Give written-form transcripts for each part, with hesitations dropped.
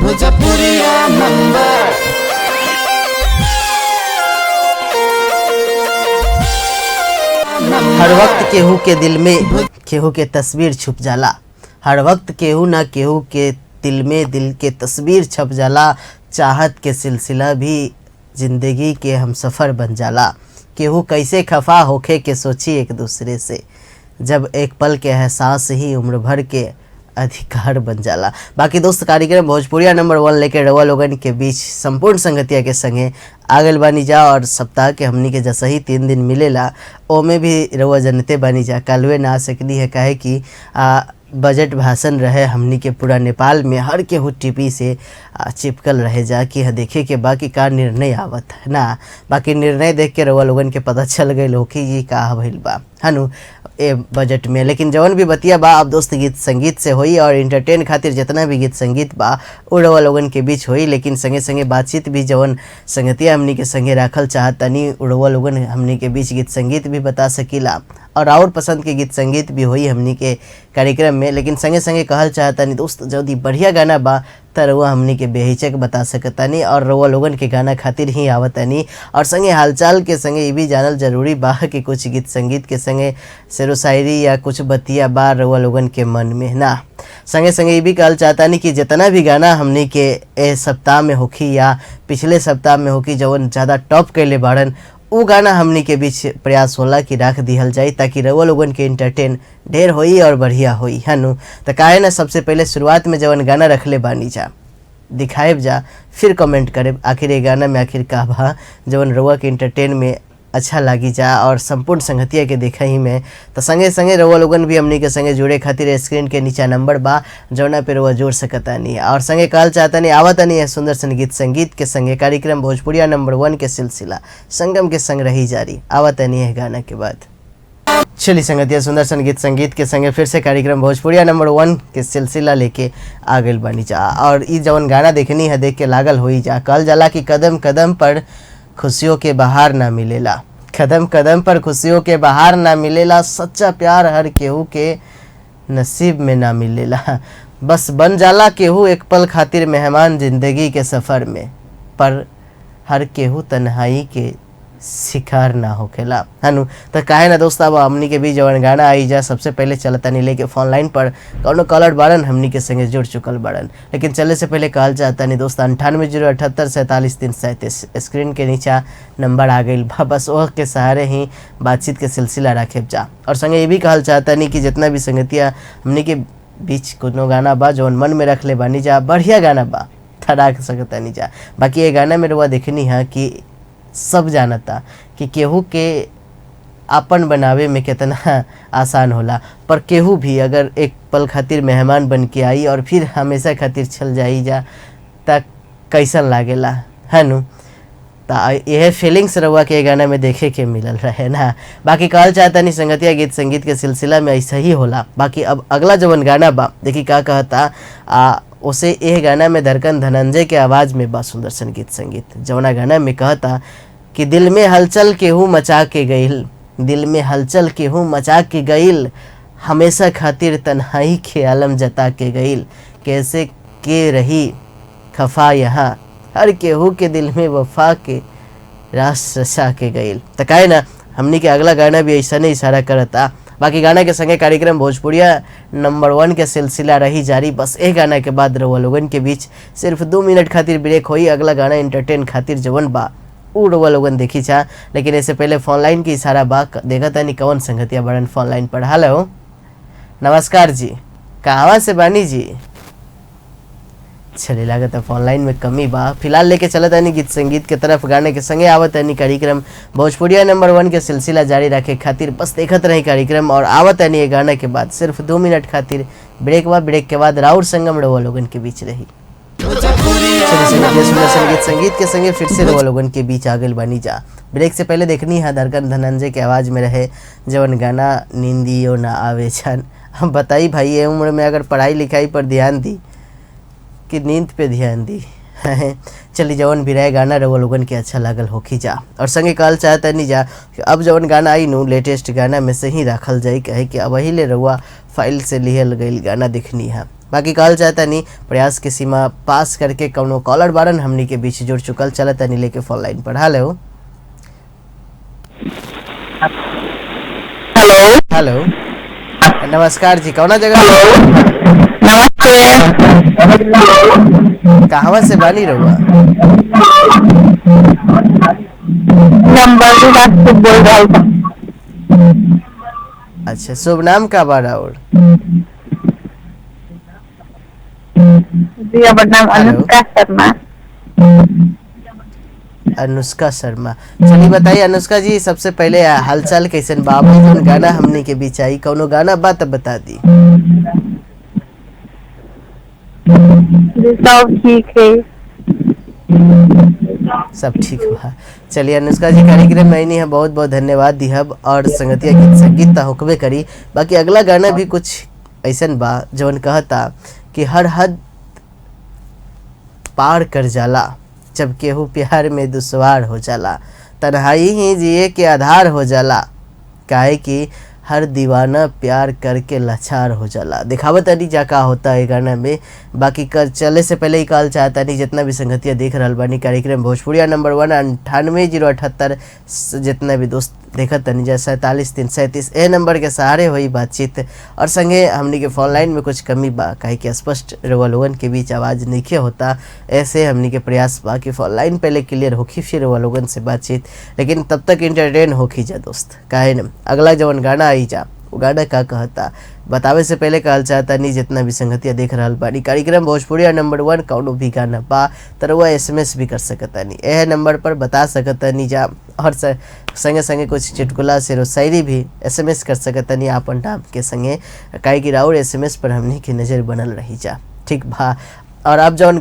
भोजपुरिया number. हर वक्त केहू के दिल में केहू के तस्वीर छुप जाला। हर वक्त केहू ना केहू के दिल में दिल के तस्वीर छप जाला। चाहत के सिलसिला भी जिंदगी के हम सफ़र बन जाला। केहू कैसे खफा होखे के सोची एक दूसरे से, जब एक पल के एहसास ही उम्र भर के अधिकार बन जाला। बाकी दोस्त, कार्यक्रम भोजपुरिया नंबर 1 लेके रवा लोगन के बीच संपूर्ण संगतिया के संगे आगल बानी जा। और सप्ताह के हमनी के जैसे ही 3 दिन मिलेला ओमे भी रवा जनते बानी जा। कालवे ना आ सकनी है काहे कि बजट भाषण रहे हमनी के पूरा नेपाल में हर केहू टीवी से चिपकल रहे जा कि देखे के बाकी का निर्णय आवत है ना। बाकी निर्णय देख के रवा लोगन के पता चल गई हो कि ये का भइल बा हनु ए बजट में। लेकिन जवन भी बतिया बा अब दोस्त गीत संगीत से होई और इंटरटेन खातिर जितना भी गीत संगीत बा उ रवा लोगन के बीच होई। लेकिन संगे संगे बातचीत भी जवन संगतिया हमनी के संगे राखल चाहतनी उ रवा लोगन हमनी के बीच गीत संगीत भी बता सकीला और पसंद के गीत संगीत भी होई हमनी के कार्यक्रम में। लेकिन संगे संगे कहल चाहतनी दोस्त जदी बढ़िया गाना बा त रउआ हमनी के बेहिचक बता सकतानी और रउआ लोगन के गाना खातिर ही आवतानी। और संगे हालचाल के संगे ये भी जानल जरूरी बा कि कुछ गीत संगीत के संगे शेरो शायरी या कुछ बतिया बा रउआ लोगन के मन में ना। संगे संगे ये भी कहल चाहतानी कि जितना भी गाना हमनी के ए सप्ताह में होखी या पिछले सप्ताह में होखी जवन ज़्यादा टॉप कैले बाड़न उ गाना हमनी के बीच प्रयास होला कि राख दिहल जाई ताकि रउआ लोगन के इंटरटेन ढेर होई और बढ़िया होई हनु। त काहे ना सबसे पहले शुरुआत में जवन गाना रखले बानी जा दिखाएब जा फिर कमेंट करेब आखिर ये गाना में आखिर का बा जवन रउआ के इंटरटेन में अच्छा लागी जा और संपूर्ण संगतिया के देखा ही में। तो संगे संगे रउआ लोगन भी हमनी के संगे जुड़े खातिर स्क्रीन के नीचा नंबर बा जौना पे रउआ जोड़ सकतानी। और संगे कहल चाहतानी आवतानी है सुंदर संगीत संगीत के संगे कार्यक्रम भोजपुरिया नंबर 1 के सिलसिला संगम के संग रही जारी आवतानी है गाना के बाद। चलिए संगतिया सुंदर संगीत संगीत के संगे फिर से कार्यक्रम भोजपुरिया नंबर 1 के सिलसिला लेके आ गइल बानी जा। और ई जवन गाना देखनी है देख के लागल होई जा। कहल जाला कि कदम कदम पर खुशियों के बहार ना मिलेला, कदम कदम पर खुशियों के बहार ना मिलेला, सच्चा प्यार हर केहू के नसीब में ना मिलेला। बस बन जाला केहू एक पल खातिर मेहमान जिंदगी के सफ़र में, पर हर केहू तन्हाई के शिकार ना होखेला हनु। तो काहे ना दोस्त अब हमनी के भी जवन गाना आई जा सबसे पहले चलता नहीं लेके फोन लाइन पर कौनो कॉलर बाड़न हमनी के संगे जुड़ चुकल बाड़न। लेकिन चले से पहले कहल चाहता नहीं दोस्त 98 078 47 337 स्क्रीन के नीचा नंबर आ गई बा, बस ओह के सहारे ही बातचीत के सिलसिला रखे जा। और संगे ये भी कहल चाहता नहीं कि जितना भी संगतिया हमनी के बीच कोनो गाना बा जवन मन में रख ले बानी जा बढ़िया गाना बा राख सकता नहीं जा। बाकी ये गाना में रुआ देखनी है कि सब जानता कि केहू के आपन बनावे में कितना आसान होला, पर केहू भी अगर एक पल खातिर मेहमान बन के आई और फिर हमेशा खातिर चल जाई जा त कैसन लागेला है नु। त यह फीलिंग्स रउआ के गाना में देखे के मिलल रहे ना। बाकी कहल चाहता नहीं संगतिया गीत संगीत के सिलसिला में ऐसा ही होला। बाकी अब अगला जवन गाना बा देखी का कहता उसे यह गाना में धड़कन धनंजय के आवाज़ में बा सुंदर संगीत संगीत जवना गाना में कहता कि दिल में हलचल केहू मचा के गईल, दिल में हलचल केहू मचा के गईल, हमेशा खातिर तन्हाई के आलम जता के गईल, कैसे के रही खफा यहाँ हर केहू के दिल में वफा के रास रचा के गईल। तो काहे ना हमनी के अगला गाना भी ऐसा नहीं इशारा करता। बाकी गाना के संगे कार्यक्रम भोजपुरिया नंबर 1 के सिलसिला रही जारी। बस एक गाना के बाद रउआ लोगन के बीच सिर्फ 2 मिनट खातिर ब्रेक होई। अगला गाना इंटरटेन खातिर जवन बा उ रउआ लोगन देखी चा। लेकिन इससे पहले फोन लाइन की इशारा बा देखा तनी कौन संगतिया बड़न फोन लाइन पर। हेलो नमस्कार जी, कहवा से बानी जी? चले लागत फोन लाइन में कमी बा। फिलहाल लेके चलत आनी गीत संगीत के तरफ गाने के संगे आवत आनी कार्यक्रम भोजपुरिया नंबर 1 के सिलसिला जारी रखे खातिर बस देखत रही कार्यक्रम। और आवत आनी ये गाना के बाद सिर्फ 2 मिनट खातिर ब्रेक बा। ब्रेक के बाद राउर संगम रउआ लोगन के बीच रही। संगीत संगीत के संगे फिर से रउआ लोगन के बीच आ गइल बानी जा। ब्रेक से पहले देखनी है धड़कन धनंजय के आवाज़ में रहे जवन गाना नींदियो ना आवे छन। हम बताई भाई ये उम्र में अगर पढ़ाई लिखाई पर ध्यान दी कि नींद पे ध्यान दी। चली जवन भी रहे गाना रउआ लोगन के अच्छा लागल होखी जा। और संगे कहल चाहता नहीं जा कि अब जवन गाना आई नू लेटेस्ट गाना में से ही राखल जाई, कहे कि अब वही ले रउआ फाइल से लिहल गई गाना देखनी है। बाकी कहल चाहता नहीं प्रयास के सीमा पास करके कौनो कॉलर बारन हमनी के बीच जुड़ चुकल, चलता नहीं लेके फोन लाइन पर। Hello hello. हेलो, नमस्कार जी, कौना जगह? नमस्ते। कहवा से बानी रहुआ? नंबर से बोल रहा हूँ। अच्छा, शुभ नाम का बारा और? जी, हमर नाम अनुष्का शर्मा। अनुष्का शर्मा, चलिए बताइए अनुष्का जी, सबसे पहले हालचाल कैसन बा? जौन गाना हमने के बीच आई, कौनो गाना बा तब बता दी। जी, सब ठीक है। सब ठीक बा। चलिए अनुष्का जी, कार्यक्रम में आईनी है, बहुत बहुत धन्यवाद दिहब और संगतिया गीत संगीत ता होकबे करी। बाकी अगला गाना भी कुछ ऐसन बा जौन कहता कि हर हद पार कर जाला जब केहू प्यार में दुश्वार हो जाला, तन्हाई ही जिए के आधार हो जाला, काहे कि हर दीवाना प्यार करके लाचार हो जाला। दिखावत नहीं जा का होता है गाना में। बाकी कर चले से पहले ही कहल चाहता नहीं जितना भी संगतिया देख रहल बानी कार्यक्रम भोजपुरिया नंबर 1 98 078 जितना भी दोस्त देखत तनी जा 47 3 37 ए नंबर के सहारे हुई बातचीत। और संगे हमनी के फोन लाइन में कुछ कमी बा, काहे कि स्पष्ट रउआ लोगन के बीच आवाज़ नइखे होता। ऐसे हमनी के प्रयास बा कि फोन लाइन पहले क्लियर होखी फिर रउआ लोगन से बातचीत, लेकिन तब तक इंटरटेन होखी जा दोस्त, काहे न। अगला जवन गाना आई जा वो गाना का कहता बतावे से पहले कहल चाहता नहीं जितना भी संगतिया देख रहल बानी कार्यक्रम भोजपुरिया नंबर 1 कौनो भी गाना बा त रउआ एसएमएस भी कर सकतानी, एह नंबर पर बता सकतानी जा। और संगे संगे कुछ चुटकुला शेरो शायरी भी एसएमएस कर सकतानी आपन नाम के संगे, काहे कि राउर एसएमएस पर हमनी के नज़र बनल रही जा, ठीक बा। और अब जौन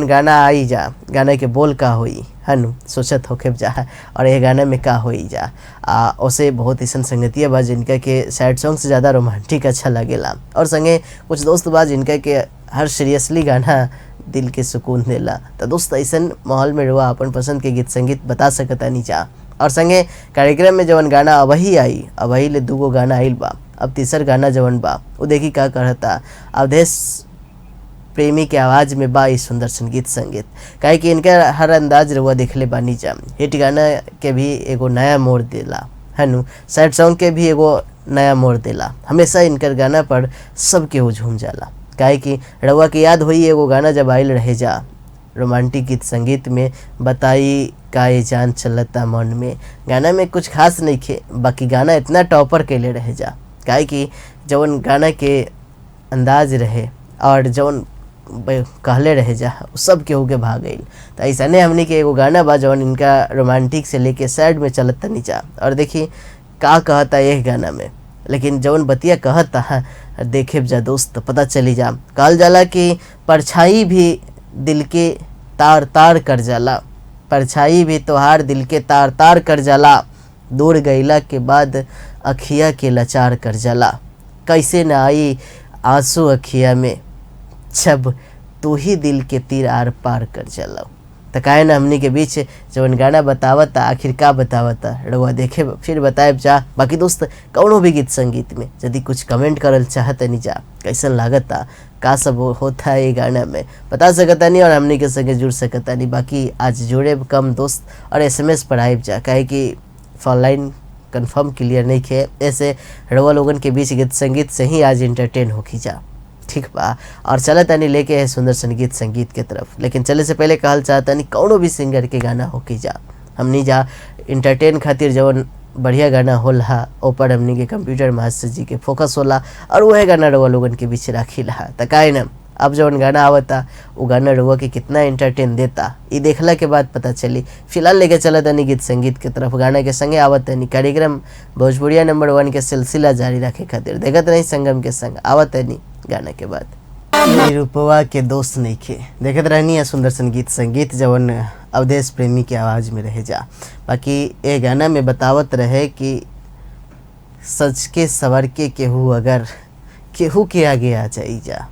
गाना आई जा, गाना के बोल का होई हनु सोचत होखे जा और ये गाना में का होई जा। उसे बहुत ऐसा संगतिया बा जिनका के सैड सॉन्ग से ज़्यादा रोमांटिक अच्छा लगेला, और संगे कुछ दोस्त बा जिनका के हर सीरियसली गाना दिल के सुकून देला। तो दोस्त ऐसा माहौल में रुआ अपन पसंद के गीत संगीत बता सकता नहीं जा। और संगे कार्यक्रम में जवन गाना अबही आई, अबही ले दूगो गाना आइल बा, अब तीसर गाना जवन बा वो देखी का कहता अवधेश प्रेमी के आवाज़ में बा ई सुंदर संगीत संगीत, काहे कि इनका हर अंदाज रुआ देखले बानी जा। हिट गाना के भी एगो नया मोड़ देला हनु, सैड सॉन्ग के भी एगो नया मोड़ देला। हमेशा इनकर गाना पर सब केहू झूम जाला, काहे कि रउआ के याद होई एगो गाना जब आइल रहे जा रोमांटिक गीत संगीत में, बताई काए जान चलता मन में। गाना में कुछ खास नहीं खे, बाकी गाना इतना टॉपर कैले रहे जा, काहे कि जवन गाना के अंदाज रहे और जवन कहले रहे जा सब केहू के भाग गई। तो ऐसा नहीं हमने के एगो गाना बा जवन इनका रोमांटिक से लेके सैड में चलत तनी जा। और देखी का कहता यह गाना में, लेकिन जवन बतिया कहता देखे जा दोस्त पता चली जा। कहल जाला कि परछाई भी दिल के तार तार कर जाला, परछाई भी तोहार दिल के तार तार कर जाला, दूर गईला के बाद अखिया के लाचार कर जाला, कैसे न आई आंसू अखिया में जब तू ही दिल के तीर आर पार कर जाला। त काहे न हमनी के बीच जवन गाना बतावता आखिर का बतावता रउआ देखे फिर बताएब जा। बाकी दोस्त कौनो भी गीत संगीत में यदि कुछ कमेंट करल चाहतनी जा, कैसन लागता का सब होता है ये गाना में बता सकतानी और हमनी के संगे जुड़ सकतानी। बाकी आज जुड़े कम दोस्त और एसएमएस पर आइब जा, काहे कि फोन लाइन कन्फर्म क्लियर नहीं खे। ऐसे रउआ लोगन के बीच गीत संगीत से ही आज इंटरटेन होखी जा, ठीक बा। और चला तनी लेके है सुंदर संगीत संगीत के तरफ, लेकिन चले से पहले कहल चाहतनी कौनो भी सिंगर के गाना होके जा, हमनी जा इंटरटेन खातिर जवन बढ़िया गाना होला ऊपर हमनी के कंप्यूटर मास्टर जी के फोकस होला और वह गाना रउआ लोगन के बीच राखीला। त काहे न अब जवन गाना आवता वो गाना रउआ के कितना एंटरटेन देता ये देखला के बाद पता चली। फिलहाल लेके चला तनी गीत संगीत के तरफ, गाना के संगे आवत तनी कार्यक्रम भोजपुरिया नंबर 1 के सिलसिला जारी रखे खातिर देखत रही संगम के संग आवत तनी गाना के बाद। रूपवा के दोस्त नइखे देखत रहनी है सुंदर संगीत संगीत जवन अवधेश प्रेमी के आवाज़ में रहे जा। बाकी ये गाना में बतावत रहे कि सच के सवर के केहू अगर केहू के आगे आ जाई जा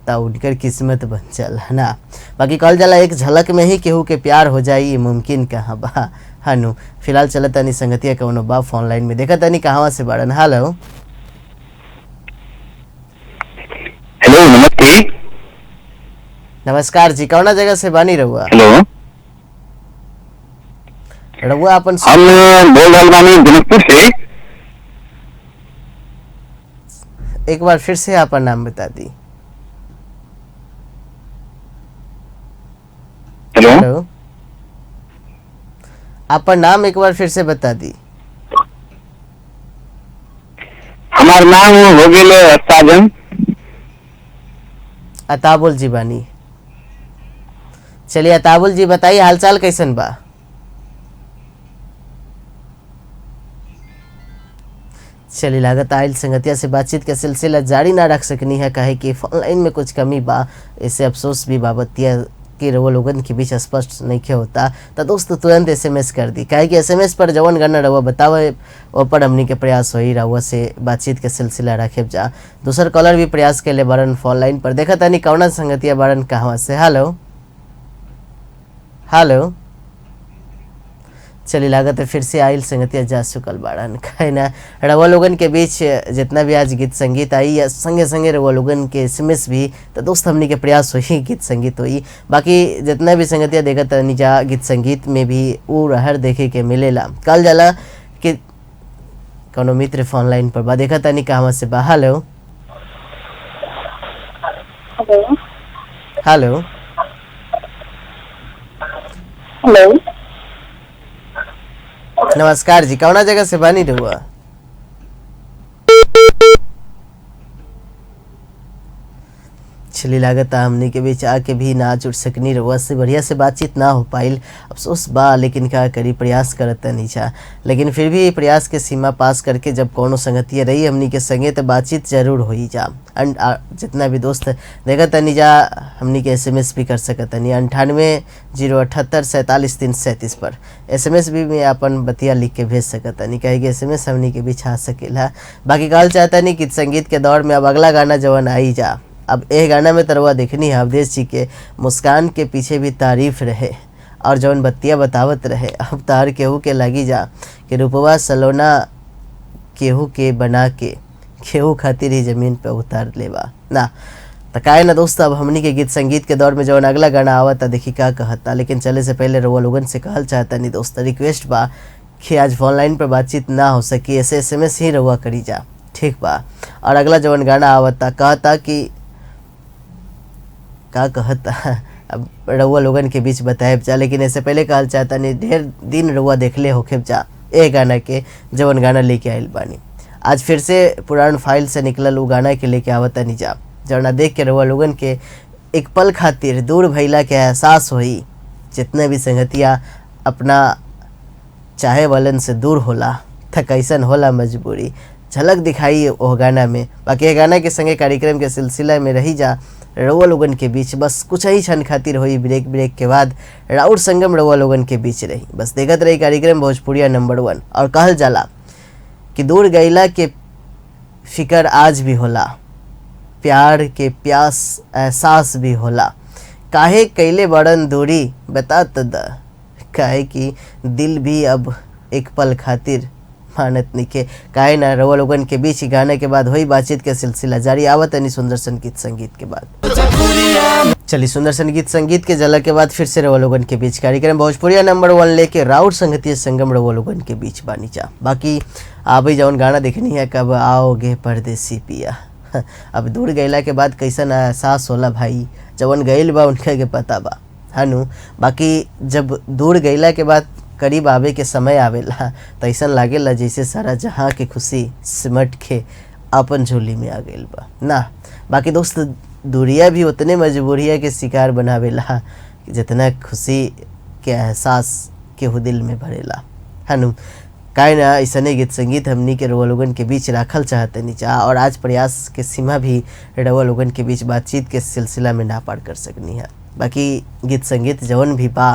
ता उनकर किस्मत बन जाला ना। बाकी कहल जाला एक झलक में ही केहू के प्यार हो जाई ये मुमकिन कहाँ बा हनु। फिलहाल चलत तनी संगतिया कौनो बा फोन लाइन में, देखत तनी कहवा से बाड़न। हेलो नमस्ते। नमस्कार जी, कौना जगह से बानी रहुआ? हेलो। रहुआ अपन हम बोल रहल बानी जनकपुर से। एक बार फिर से आपन नाम बता दी। हेलो। हेलो, आपन नाम एक बार फिर से बता दी। हमार नाम हो गेल साजन। अताबुल जी बानी। चलिए अताबुल जी, बताइए हालचाल कैसन बा? चलिए लागत आयल संगतिया से बातचीत के सिलसिला जारी ना रख सकनी है, काहे कि फोन लाइन में कुछ कमी बा, इससे अफसोस भी बाबतिया कि रउआ लोगन के बीच स्पष्ट नहीं होता। तो दोस्त तुरंत एसएमएस कर दी, काहे कि एसएमएस पर जवन गाना रउआ बतावे पर हमनी के प्रयास होई रउआ से बातचीत के सिलसिला रखे जा। दूसर कॉलर भी प्रयास के ले बारन फोन लाइन पर, देखा तानी कौना संगतिया बारन कहवा से। हेलो हेलो, चली लागत है फिर से आयल संगतिया जा चुकल बाड़न। काहे ना रउआ लोगन के बीच जितना भी आज गीत संगीत आई या संगे संगे रउआ लोगन के एसएमएस भी, तो दोस्त हमनी के प्रयास होई गीत संगीत होई। बाकी जितना भी संगतिया देखत तनी जा गीत संगीत में भी ऊ रहर देखे के मिलेला। कल जाला कि कोनो मित्र फोन लाइन पर बा, देखत तनी कहवा से बा। हेलो हेलो हेलो हेलो, नमस्कार जी, कौना जगह से बानी रहुआ? चली लागत हमनी के बीच आके भी ना जुड़ सकनी रहुआ से, बढ़िया से बातचीत ना हो पाइल, अफसोस बा, लेकिन क्या करी, प्रयास करत नहीं छा। लेकिन फिर भी प्रयास के सीमा पास करके जब कोनो संगतिया रही हमनी के संगे तो बातचीत जरूर होई जा। जितना भी दोस्त देखत तनी जा हमनी के एसएमएस भी कर सकत तनी 98 078 47 337 पर एसएमएस भी में अपन बतिया लिख के भेज सकत तनी, काहे कि एसएमएस हमनी के बीच आ सकेला। बाकी कहल चाहता नहीं कि संगीत के दौर में अब अगला गाना जवन आई जा, अब एह गाना में तरवा देखनी है अवधेश जी के मुस्कान के पीछे भी तारीफ रहे और जवन बत्तियाँ बतावत रहे, अब तार केहू के लगी जा कि रूपवा सलोना केहू के बना के केहू खातिर ही ज़मीन पे उतार लेवा ना। तो काहे ना दोस्त, अब हमनी के गीत संगीत के दौर में जवन अगला गाना आवता देखी का कहता। लेकिन चले से पहले रउआ लोगन से कहल चाहता नहीं दोस्त, रिक्वेस्ट बा कि आज फोन लाइन पर बातचीत ना हो सकी, ऐसे एसएमएस ही रउआ करी जा, ठीक बा। और अगला जवन गाना आवता कहता कि का कहता, अब रउआ लोगन के बीच बताए जा, लेकिन ऐसे पहले कहल चाहता नहीं ढेर दिन रउआ देखले होखे जा ए गाना के जवन गाना लेके आयल बानी, आज फिर से पुरान फाइल से निकलल उ गाना के लेके आवता नहीं जा, जवना देख के रउआ लोगन के एक पल खातिर दूर भइला के एहसास होई। जितने भी संगतिया अपना चाहे वालन से दूर होला त कैसन होला मजबूरी, झलक दिखाई ओह गाना में। बाकी ए गाना के संगे कार्यक्रम के सिलसिला में रही जा रउआ लोगन के बीच, बस कुछ ही क्षण खातिर होई ब्रेक, ब्रेक के बाद राउर संगम रउआ लोगन के बीच रही। बस देखत रही कार्यक्रम भोजपुरिया नंबर 1। और कहल जाला कि दूर गईला के फिकर आज भी होला, प्यार के प्यास एहसास भी होला, काहे कैले बड़न दूरी बता त द, काहे कि दिल भी अब एक पल खातिर मानत निके। काहे ना रउआ लोगन के बीच गाने के बाद होई बातचीत के सिलसिला जारी। आवत तनी सुंदर संगीत संगीत के बाद, चलिए सुंदर संगीत संगीत के झलक के बाद फिर से रउआ लोगन के बीच कार्यक्रम भोजपुरिया नंबर 1 लेके राउर संगतीय संगम रउआ लोगन के बीच बानी जा। बाकी आबे जौन गाना देखनी है कब आओगे परदेसी पिया, अब दूर गईला के बाद कैसन एहसास होला भाई, जवन गईल बा उनका के पता बा हनु। बाकी जब दूर गईला के बाद करीब आवे के समय आवेला त ऐसन लागेला जैसे सारा जहाँ के खुशी सिमट के अपन झोली में आ गईल बा ना। बाकी दोस्त दूरिया भी उतने मजबूरिया के शिकार बनावेला जितना खुशी के एहसास केहू दिल में भरेला हनु। काहे ना ऐसने गीत संगीत हमनी के रउआ लोगन के बीच राखल चाहते नीचा, और आज प्रयास के सीमा भी रउआ लोगन के बीच बातचीत के सिलसिला में ना पार कर सकनी है। बाकी गीत संगीत जवन भी बा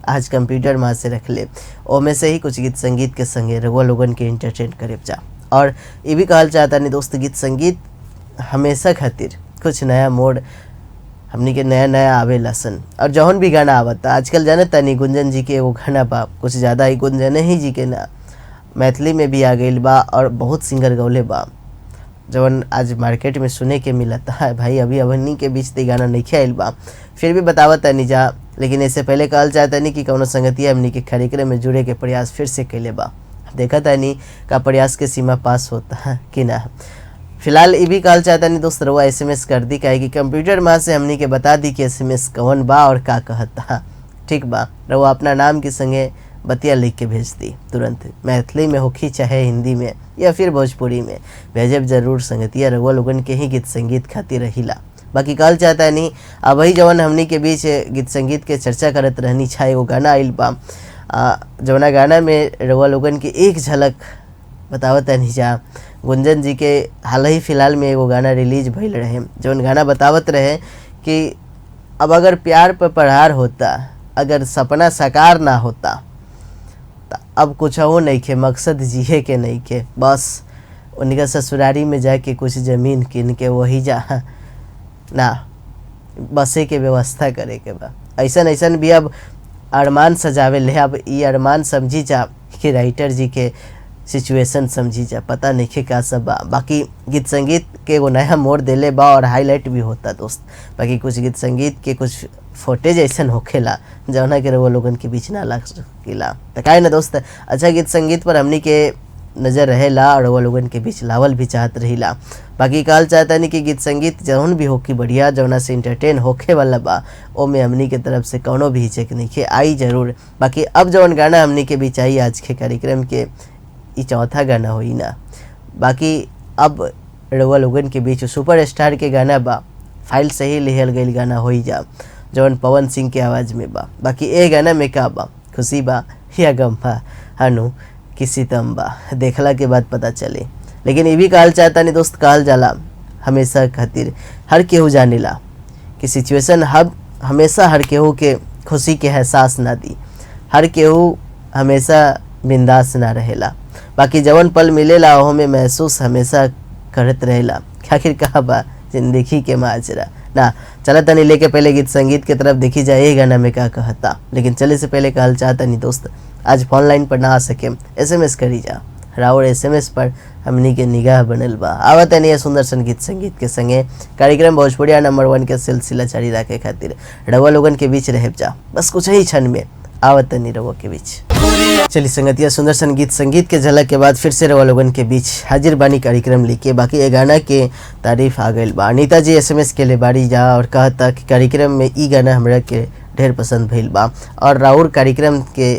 आज कंप्यूटर माँ से रख ले, ओमे से ही कुछ गीत संगीत के संगे रउआ लोगन के एंटरटेन करे जा। और ये भी कहल चाहता नहीं दोस्त गीत संगीत हमेशा खातिर कुछ नया मोड़ हमनी के नया नया आवेला सन। और जौन भी गाना आवता आजकल जाने तनी गुंजन जी के एगो गाना बा, कुछ ज़्यादा ही गुंजन ही जी के ना मैथिली में भी आ गई बा और बहुत सिंगर गौले बा, जवन आज मार्केट में सुने के मिलता है भाई। अभी अवनी के बीच ते गाना नहीं आइल बा, फिर भी बतावत तनी जा। लेकिन इससे पहले कहल चाहता नहीं कि कौनो संगतिया हमनी के कार्यक्रम में जुड़े के प्रयास फिर से कैले बा। देखा तानी का प्रयास के सीमा पास होता है कि ना। फिलहाल ये भी कहल चाहता नहीं दोस्त रउआ एसएमएस कर दी, काहे कि कंप्यूटर माँ से हमनी के बता दी कि एसएमएस कौन बा और का कहता। ठीक बा, रउआ अपना नाम के संगे बतिया लिख के भेज दी तुरंत, मैथिली में होखी चाहे हिंदी में या फिर भोजपुरी में भेजब जरूर संगतिया। रउआ लोगन के ही गीत संगीत खातिर रहिला। बाकी कहल चाहता नहीं अब वही जवन हमनी के बीच गीत संगीत के चर्चा करत रहनी छा, एगो गाना आइल बा जवना गाना में रउआ लोगन के एक झलक बतावत नहीं जा। गुंजन जी के हाल ही फिलहाल में एगो गाना रिलीज भइल रहे, जवन गाना बतावत रहे कि अब अगर प्यार पर प्रहार होता, अगर सपना साकार ना होता, त अब कुछ हो नहीं खे, मकसद जिए के नहीं खे, बस उनका ससुरारी में जाके कुछ ज़मीन किन के वही जा ना बसे के व्यवस्था करे के बा। ऐसन ऐसन भी अब अरमान सजावे ले। अब ये अरमान समझी जा कि राइटर जी के सिचुएशन समझी जा, पता नहीं के का सब बा। बाकी गीत संगीत के एगो नया मोड़ देले बा और हाईलाइट भी होता दोस्त। बाकी कुछ गीत संगीत के कुछ फोटेज ऐसन होखेला जौना के रउआ लोगन के बीच ना लग सकेला। त काहे ना दोस्त, अच्छा गीत संगीत पर हमनी के नज़र रहेला और रउआ लोगन के बीच लावल भी चाहत रहिला। बाकी कहल चाहता नहीं कि गीत संगीत जौन भी होखी बढ़िया, जौना से इंटरटेन होखे वाला बा, ओमे हमनी के तरफ से कौनो भी हिचक नहीं खे, आई जरूर। बाकी अब जौन गाना हमनी के बीच आई आज के कार्यक्रम के ई चौथा गाना होई ना। बाकी अब रउआ लोगन के बीच सुपर स्टार के गाना बा, फाइल से ही लिहल गईल गाना होई जा, जौन पवन सिंह के आवाज़ में बा। बाकी ए गाना में का बा, खुशी बा या गम बा, हनु कि सितम बा, देखला के बाद पता चले। लेकिन ये भी कहल चाहता नहीं दोस्त, कहल जाला हमेशा खातिर हर केहू जानेला कि सिचुएशन हब हमेशा हर केहू के खुशी के एहसास ना दी, हर केहू हमेशा बिंदास ना रहेला। बाकी जवन पल मिलेला ओह में महसूस हमेशा करत रहेला आखिर कहा बा जिंदगी के माजरा ना। चला तनी लेके पहले गीत संगीत के तरफ देखी जाए ये गाना में का कहता। लेकिन चले से पहले कहल चाहता नहीं दोस्त, आज फोन लाइन पर ना आ सके, एसएमएस करी जा, राउर एसएमएस पर हमनी के निगाह बनल बा। आवत नहीं सुंदर सन गीत संगीत के संगे कार्यक्रम भोजपुरिया नंबर 1 के सिलसिला जारी रखे खातिर रउआ लोगन के बीच रह जा, बस कुछ ही क्षण में आवत नहीं रउआ के बीच। चलिए संगतिया, सुंदर सन गीत संगीत के झलक के बाद फिर से रउआ लोगन के बीच हाजिर बानी कार्यक्रम लेके। बाकी ये गाना के तारीफ आ गई बा। अनीता जी एसएमएस के ले बारी जा और कहता कि कार्यक्रम में ई गाना हमरा के ढेर पसंद भइल बा और राउर कार्यक्रम के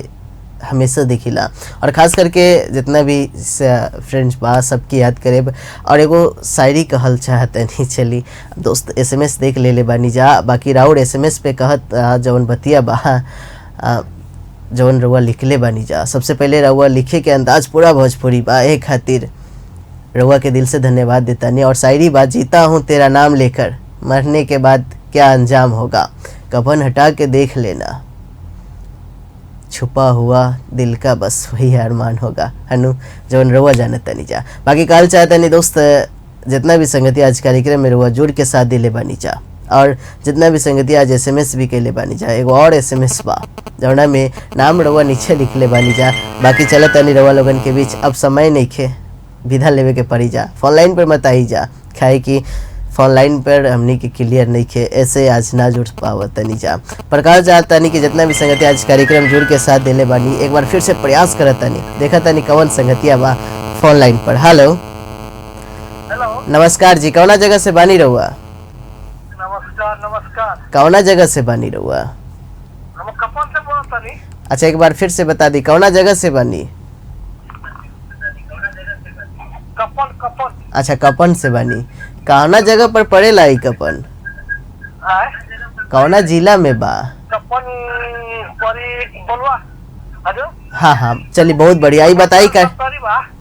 हमेशा देखिला और ख़ास करके जितना भी फ्रेंड्स बा सबकी याद करे और एगो शायरी कहल चाहत नहीं। चली दोस्त एसएमएस देख ले ले बानी जा। बाकी राउर एसएमएस पे कहत जवन बतिया बा जवन रउआ लिखले बानी जा। सबसे पहले रउआ लिखे के अंदाज पूरा भोजपुरी बा, ए खातिर रउआ के दिल से धन्यवाद देता नहीं। और शायरी बा, जीता हूँ तेरा नाम लेकर, मरने के बाद क्या अंजाम होगा, कफन हटा के देख लेना, छुपा हुआ दिल का बस वही अरमान होगा। हनु जवन रउआ जाने तनी जा। बाकी काल चाहता नहीं दोस्त, जितना भी संगति आज कार्यक्रम में रउआ जुड़ के साथ दिले बानी जा और जितना भी संगति आज एसएमएस भी कैले बानी जा, एगो और एसएमएस बा जौना में नाम रउआ नीचे लिखले बानी जा। बाकी चलत तनी रउआ लोगन के बीच अब समय नहीं खे, विदा लेवे के पड़ी जा। फोन लाइन पर मत आई जा, खाए कि फोन लाइन पर हमनी के क्लियर नहीं खे, ऐसे आज ना जुड़ पावत तनी जा। प्रकाश जा तनी कि जितना भी संगति आज कार्यक्रम जुड़ के साथ देले बानी, एक बार फिर से प्रयास करत तनी, देखा तनी कौन संगतिया बा फोन लाइन पर। हेलो हेलो, नमस्कार जी, कौना जगह से बानी रहुआ? नमस्कार नमस्कार। कौना जगह से बानी रहुआ? हम कपन से बोलत तनी। अच्छा एक बार फिर से बता दी, कौना जगह से बानी? कपन कपन। अच्छा कपन से बानी। कौना जगह पर पड़ेला ई कपन? कौना जिला में बा? कपन परी बोलवा। हेलो, हाँ हाँ चलिए बहुत बढ़िया। ई बताई का?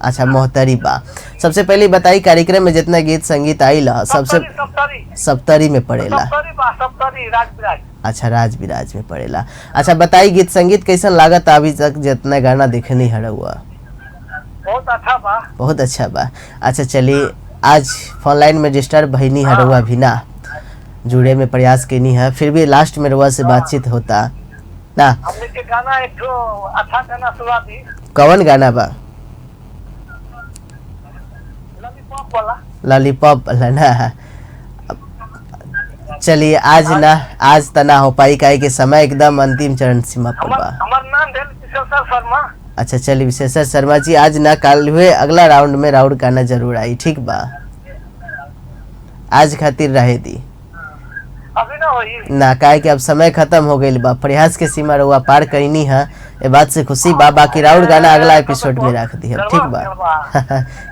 अच्छा मोहतरी बा। सबसे पहले बताई कार्यक्रम में जितना गीत संगीत आइला सबसे सप्तरी में पड़ेला? अच्छा राजविराज में पड़ेला। अच्छा बताई गीत संगीत कैसन लागत अभी तक जितना गाना देखनी हरहुआ? बहुत अच्छा बा। बहुत अच्छा बा। अच्छा चलिए आज फोन लाइन में डिस्टर्ब भईनी हरहुआ भी ना जुड़े में प्रयास केनी है, फिर भी लास्ट में रुआ से बातचीत होता ना। हमने के गाना एक अच्छा गाना सुना दी। कौन गाना बा? लॉलीपॉप वाला। लॉलीपॉप वाला ना। चलिए आज ना, आज त ना हो पाई, काहे कि समय एकदम अंतिम चरण सीमा पर हमर बा। हमर नाम भेल विश्वेश्वर शर्मा। अच्छा चलिए विशेषर शर्मा जी, आज ना काल हुए अगला राउंड में राउंड गाना जरूर आई, ठीक बा? आज खातिर रहे दी। अभी ना होई। ना, काहे कि अब समय खत्म हो गईल बा, प्रयास के सीमा रहुआ पार करनी है, ए बात से खुशी बा। बाकी राउंड गाना अगला एपिसोड में रख दी, ठीक बा?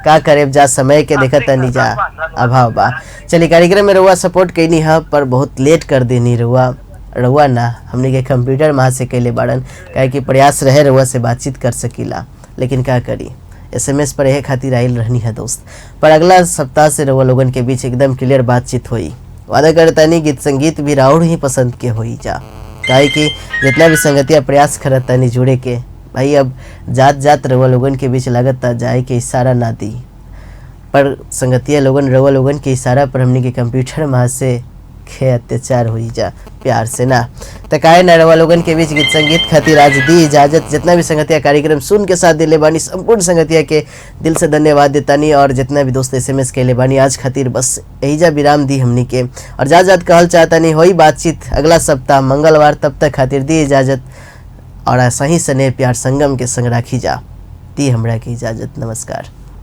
का करे जा, समय के देखत तनी जा अभाव बा। चलिए कार्यक्रम में रहुआ सपोर्ट कैनी है, पर बहुत लेट कर देनी रहुआ। रहुआ ना, हमने के कंप्यूटर वहाँ से कैले बाड़न, काहे कि प्रयास रहे रहुआ से बातचीत कर सकीला, लेकिन का करी, एसएमएस पर यह खातिर आयल रहनी है दोस्त। पर अगला सप्ताह से रहुआ लोगन के बीच एकदम क्लियर बातचीत होई, वादा करतानी। गीत संगीत भी राउर ही पसंद के होई जा, काहे कि जितना भी संगतिया प्रयास करत तानी जुड़े के, भाई अब जात जात रहुआ लोगन के बीच लागत जाए के इशारा ना दी, पर संगतिया लोगन रहुआ लोगन के इशारा पर हमनी के कंप्यूटर वहाँ से खे अत्याचार हुई जा प्यार से ना। त काहे ना रहुआ लोगन के बीच गीत संगीत खातिर आज दी इजाजत। जितना भी संगतिया कार्यक्रम सुन के साथ दिले बानी, संपूर्ण संगतिया के दिल से धन्यवाद देतानी, और जितना भी दोस्त एसएमएस कैले बानी, आज खातिर बस एहिजा विराम दी हमनी के, और जा जात कहल चाहतानी होई बातचीत अगला सप्ताह मंगलवार। तब तक खातिर दी इजाजत, और ऐसा ही स्नेह प्यार संगम के संग राखी जा। दी हमरा के इजाजत, नमस्कार।